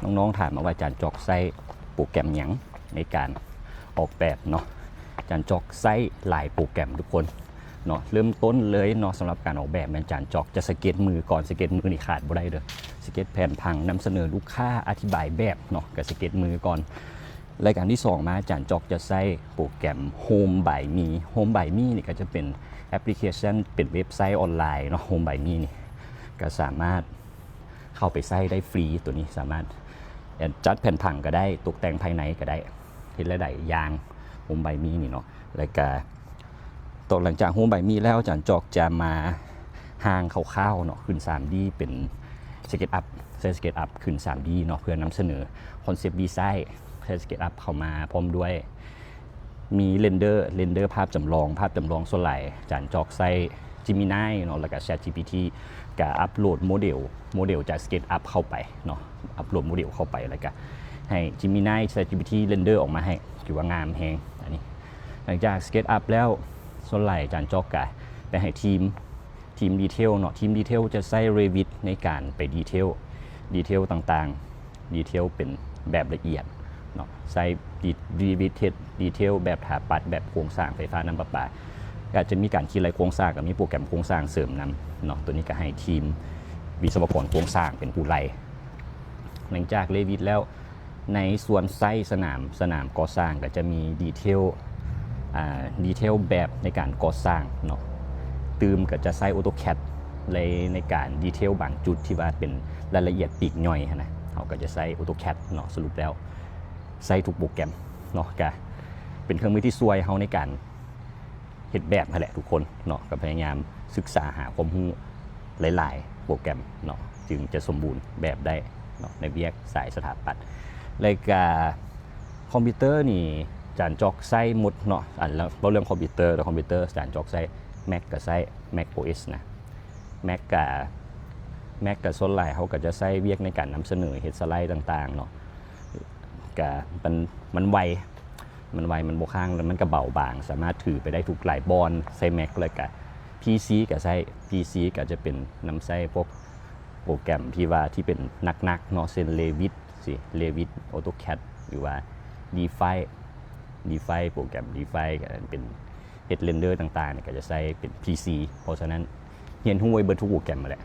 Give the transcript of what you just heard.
ນ້ອງໆຖາມມາວ່າ ອາຈານຈອກໃຊ້ໂປຣແກຣມຫຍັງໃນການອອກແບບເນາະ? ອາຈານຈອກໃຊ້ຫຼາຍໂປຣແກຣມທຸກຄົນເນາະ. ເລີ່ມຕົ້ນເລີຍເນາະ ສຳລັບການອອກແບບແມ່ນອາຈານຈອກຈະສະເກັດມືກ່ອນ. ສະເກັດມືນີ້ຂາດບໍ່ໄດ້ເດີ ສະເກັດແຜນຜັງ, ນຳສະເໜີລູກຄ້າ, ອະທິບາຍແບບເນາະ, ກະສະເກັດມືກ່ອນ. ລາຍການທີສອງມາ ອາຈານຈອກຈະໃຊ້ໂປຣແກຣມ Home by Me. Home by Me ນີ້ກະຈະເປັນແອັບພລິເຄຊັນ ເປັນເວັບໄຊອອນລາຍເນາະ. Home by Me ນີ້ກະສາມາດເຂົ້າໄປໃຊ້ໄດ້ຟຣີ. ໂຕນີ້ສາມາດ ເອີ່ ຈັດແຜນຜັງກະໄດ້, ຕົກແຕ່ງພາຍໃນກະໄດ້, ເຮັດຫຼາຍໆຢ່າງ Home by Me ນີ້ເນາະ. ແລ້ວກະ ຕໍ່ຫຼັງຈາກ Home by Me ແລ້ວ ອາຈານຈອກຈະມາຮ່າງຄ່າວໆເນາະ ຂຶ້ນ 3D ເປັນ SketchUp ໃຊ້ SketchUp ຂຶ້ນ 3D ເນາະ ເພື່ອນຳສະເໜີ concept design ໃຊ້ SketchUp ເຂົ້າມາ ພ້ອມດ້ວຍມີ render render ພາບຈຳລອງ. ພາບຈຳລອງສ່ວນຫຼາຍອາຈານຈອກໃຊ້ Gemini ເນາະ ແລ້ວກະ ChatGPT ກະອັບໂຫຼດໂມເດວ ໂມເດວຈາກ SketchUp ເຂົ້າໄປເນາະ ອັບໂຫຼດໂມເດວເຂົ້າໄປ ແລ້ວກະໃຫ້ Gemini ChatGPT render ອອກມາໃຫ້ ຖືວ່າງາມແຮງ. ອັນນີ້ ຫຼັງຈາກ SketchUp ແລ້ວ ສ່ວນຫຼາຍອາຈານຈອກກະໄປໃຫ້ທີມ ທີມ detail ເນາະ. ທີມ detail ຈະໃຊ້ Revit ໃນການໄປ detail detail ຕ່າງໆ detail ເປັນແບບລະອຽດເນາະ. ໃຊ້ Revit ເຮັດ detail ແບບຖາປັດ, ແບບໂຄງສ້າງໄຟຟ້ານ້ຳປະປາ. ກະຈະມີການຄິດໄລ່ໂຄງສ້າງ ກະມີໂປຣແກຣມໂຄງສ້າງເສີມນຳເນາະ. ໂຕນີ້ກະໃຫ້ທີມວິສະວະກອນໂຄງສ້າງເປັນຜູ້ໄລ່. ຫຼັງຈາກ Revit ແລ້ວ ໃນສ່ວນໄຊສະໜາມ ສະໜາມກໍ່ສ້າງກະຈະມີ detail ອາ detail ແບບໃນການກໍ່ສ້າງເນາະ. ຕື່ມກະຈະໃຊ້ AutoCAD ໃນ ໃນການ detail ບາງຈຸດທີ່ວ່າເປັນລາຍລະອຽດປີກຍ່ອຍຫັ້ນນະ ເຮົາກະຈະໃຊ້ AutoCAD ເນາະ. ສະຫຼຸບແລ້ວໃຊ້ທຸກໂປຣແກຣມເນາະ ກະເປັນເຄື່ອງມືທີ່ຊ່ວຍເຮົາໃນການ ເຮັດແບບຫັ້ນແຫຼະທຸກຄົນເນາະ. ກະພະຍາຍາມສຶກສາຫາຄວາມຮູ້ຫຼາຍໆໂປຣແກຣມເນາະ ຈຶ່ງຈະສົມບູນແບບໄດ້ເນາະ ໃນວຽກສາຍສະຖາປັດ. ແລ້ວກະຄອມພິວເຕີນີ້ ອາຈານຈອກໃຊ້ໝົດເນາະ. ອັນ ເວົ້າເລື່ອງຄອມພິວເຕີ ແລ້ວຄອມພິວເຕີ ອາຈານຈອກໃຊ້ Mac ກະໃຊ້ Mac OS ນະ. Mac ກະ Mac ກະສ່ວນຫຼາຍເຮົາກະຈະໃຊ້ວຽກໃນການນຳສະເໜີ ເຮັດສະໄລຕ່າງໆເນາະ. ກະມັນ ມັນໄວ ມັນໄວ ມັນບໍ່ຄ້າງ ແລ້ວມັນກະເບົາບາງ ສາມາດຖືໄປໄດ້ທຸກຫຼາຍບ່ອນ. ໃຊ້ Mac ແລ້ວກະ PC ກະໃຊ້ PC ກະຈະເປັນນຳໃຊ້ພວກໂປຣແກຣມທີ່ວ່າ ທີ່ເປັນໜັກໆເນາະ ເຊັ່ນ Revit ຊີ້ Revit AutoCAD ຫຼືວ່າ Define Define ໂປຣແກຣມ Define ກະເປັນເຮັດ render ຕ່າງໆນີ້ ກະຈະໃຊ້ເປັນ PC. ເພາະສະນັ້ນ ຮຽນຮູ້ໄວ້ເບິດທຸກໂປຣແກຣມຫັ້ນແຫຼະ.